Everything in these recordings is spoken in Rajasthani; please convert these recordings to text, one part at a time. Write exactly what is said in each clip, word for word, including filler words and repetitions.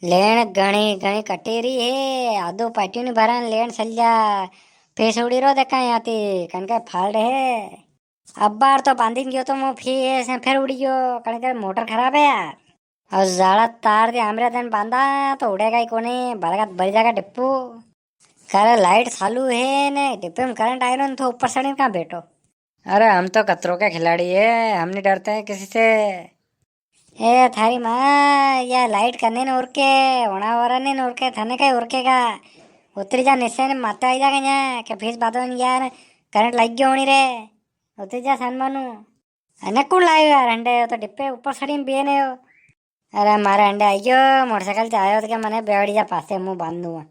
लेण घणी, घणी कटेरी है, आधो पाटियो नी भरा, लेण सल्या। फेस उड़ी रो देखा यां ती, कणके फाड़ है। अबार तो बांधी गयो तो मु फेस फेर उड़ी गयो, कणके मोटर खराब है यार। और जाड़ा तार दे आमरे दन बांधा तो उड़ेगा ही कोनी, बरगत भरी जागा डिप्पू। करे लाइट चालू है ने, डिप्पे में करंट आयो ने, तो ऊपर सड़ी ने कां बैठो? अरे हम तो कतरों के खिलाड़ी है, हम नहीं डरते हैं किसी से। ए थारी माँ, या लाइट कने ने उरके, वणा वारा ने उरके, थने काई उरकेगा? उतरी जा निसे ने, माते आई जागा यां, के फेस बांधवा ने यार, करंट लग गयो होनी रे। उतरी जा सान मानू। अने कुण लायो यार अंडे, यो तो डिप्पे ऊपर सड़ी में बेने हो। अरे मारे अंडे आई गयो, मोटरसाइकिल से आयो तो के मने बेवड़ी जा पासे, मु बांध दूंगा।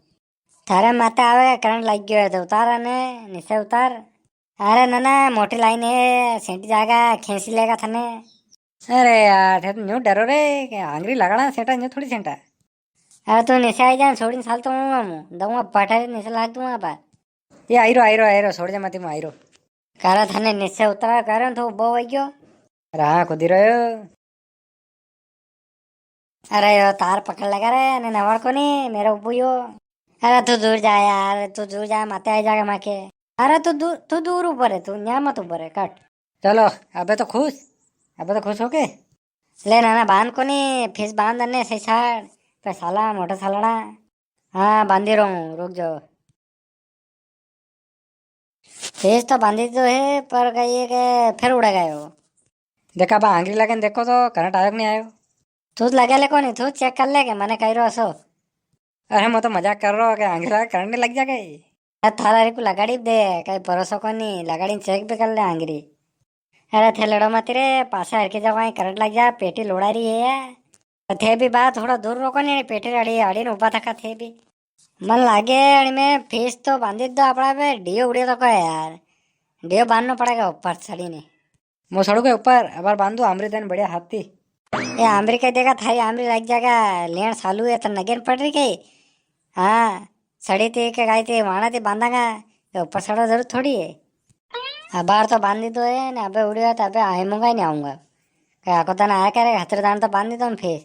थारे माते आवे करंट लग गयो है तो उतार ने, निसे उतार। अरे ना ना, मोटी लाइन है, सेंटी जागा, खेंसी लेगा थने। अरे यार, थे तो न्यू डरो रे, के आंगरी लगाना सेंटा, न्यू थोड़ी सेंटा। अरे तू निसे आई जा, छोड़ी साल तो हूँ मु, दऊंगा पठारी निसे लाग दूंगा बार। ये आई रो, आई रो, आई रो, छोड़ जा मती, मु आई रो। कारा थने निसे उतरा, कारण तो उबो हो गयो। अरे हाँ, खुद ही रहो। अरे यो तार पकड़ लगा रे, ने नवड़ कोनी, मेरा उबो यो। अरे तू दूर जा यार, तू दूर जा, माते आई जागा माके। अरे तू दू-, तू दूर ऊपर है, तू न्या मत ऊपर है, कट। चलो, अबे तो खुश, अबे तो खुश हो के। ले नाना, बांध कोनी, फेस बांध अने सही साड़, पे साला, मोटा सालड़ा। हाँ, बांधी रहूं, रुक जाओ। फेस तो बांधी तो है, पर कई है के फेर उड़ा गयो। देखा बा, आंगली लगे ने देखो तो, करंट आयो कि नहीं आयो? तू लगे ले कोनी, तू चेक कर ले के मने कई रो असो। अरे, मैं तो मजाक कर रो के आंगली लगे करंट नहीं लग जाके। अरे, थारा रे को लगाड़ी दे, कई भरोसो कोनी, लगाड़ी चेक भी कर ले आंगली। अरे, थे लड़ो मत रे, पासे हरके जाओ, कहीं करंट लग जा, पेटी लोड़ा रही है। थे भी बात थोड़ा दूर रोको ने, पेटी अड़ी, अड़ी ने उबा थका थे भी। मन लागे अड़ी में फेस तो बांधी दो आपड़ा पे, डियो उड़े तो को यार। डियो बांधनो पड़ेगा ऊपर चढ़ी ने। मु सड़ू के ऊपर, अबार बांधू आमरी दन बढ़िया हाथी। ए आमरी के देखा, थारी आमरी लाग जागा, लेण सालू है तो नगेन पड़ रही गई। हाँ, सड़ी ते के गाय ते वाणा ते बांधांगा, ये ऊपर सड़ा जरूर थोड़ी है। अबार तो बांधी दो है ने, अबे उड़ियो तो अबे आए मुंगा ही नहीं आऊंगा। कई आको दान आया करे, हतरे दान तो बांधी दो हम फेर।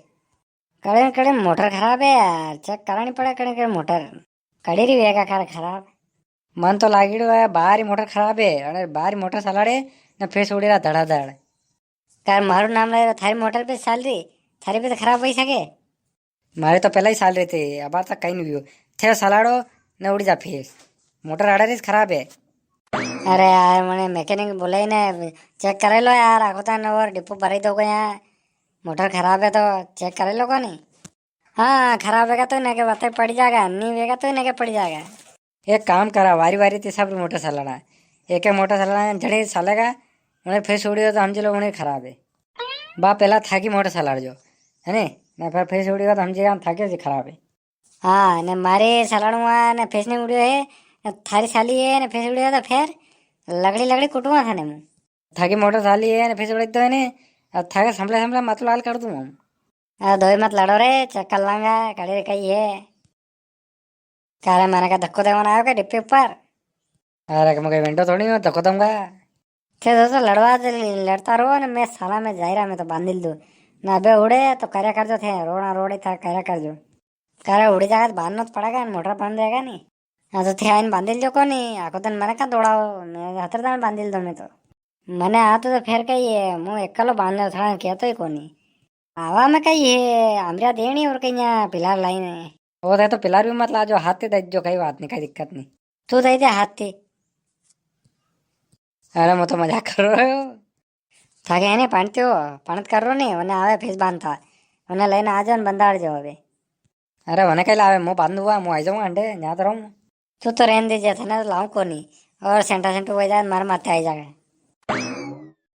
कड़े कड़े मोटर खराब है यार, चेक करानी पड़े कड़े कड़े मोटर। कड़े री वेगा कार खराब। मन तो लागिड़ो है, बाहरी मोटर खराब है, अरे बाहरी मोटर चलाड़े ने फेर उड़ेरा धड़ाधड़। कार मारू नाम ले, थारी मोटर पे चाल रही, थारी पे तो खराब हो ही सके। मारे तो पहला ही चाल रही थी, अबार तक कई नहीं हुयो। थे चलाड़ो ने उड़ी जा फेर। मोटर आड़ा री खराब है। अरे यार, मने मैकेनिक बुलाई ने चेक करे लो यार, आखो तन और डिपो भराई दो गया। मोटर खराब है तो चेक करे लो कोनी। हाँ, खराब वेगा तो इनके बातें पड़ जाएगा, नहीं वेगा तो इनके पड़ जाएगा। एक काम करा, वारी वारी ते सब मोटर चलाना। एक एक मोटर चलाना, जड़े चलेगा, उन्हें फेर उड़ियो तो समझ लो उन्हें खराब है। बा पहला थाकी मोटर चलाड़ जो, है ने? मैं फिर फेर उड़ियो तो समझेगा थाके से खराब है। हाँ, ने मारे चलाड़ूंगा, ने फेर नहीं उड़ियो है, ने थारी साली है, ने फेर उड़ियो तो फिर लगड़ी लगड़ी कुटूंगा थाने मुंह। थाकी मोटर साली है, ने फेर उड़ी तो है ने, अब थाके संभले संभले मत लाल कर दूं हम। आ, दोई मत लड़ो रे, चेक कर लांगा, कड़े कई है। कारे, मैंने का धक्को देवन आयो के डिप्पे ऊपर? अरे, मैं कोई वेंडो थोड़ी हूँ, धक्को दूंगा। थे दोस्तों लड़वा दे, लड़ता रहो ना, मैं साला में जायरा में तो बांधिल दूँ। ना अबे उड़े तो कर्या कर जो थे, रोना रोड़े था कर्या कर जो। कारे उड़ी जागा तो बांधना तो पड़ेगा, मोटर बंद रहेगा नी। हाँ, तो थे आइन बांधिल जो कोनी, आखो दिन मने का दौड़ाओ, मैं हतर दान बांधिल दो मैं तो। मने आ तो, तो फेर कही है, मु एकलो बांध लो, थाने कहतो ही कोनी। आवा में कही है, आमरिया देनी और कहीं यहाँ पिलार लाई ने। वो थे तो पिलार भी मत लाजो, हाथ ते दे जो, कई बात नहीं, कई दिक्कत नहीं। तू दे दे हाथ ते। अरे, मैं तो मजाक कर रहा हूँ। थाके है ने पाणत हो, पाणत कर रो ने, वने आवे फेस बांधता, वने लेने आ जाओ ने बंदाड़ जाओ अबे। अरे, वने कई लावे, मु बांधू हुआ, मु आई जाऊंगा अंडे, न्या तो रहूं। तू तो रहन दे, जे थने तो लाऊं कोनी, और सेंटा सेंटू हो जाए, मारे माथे आई जावे।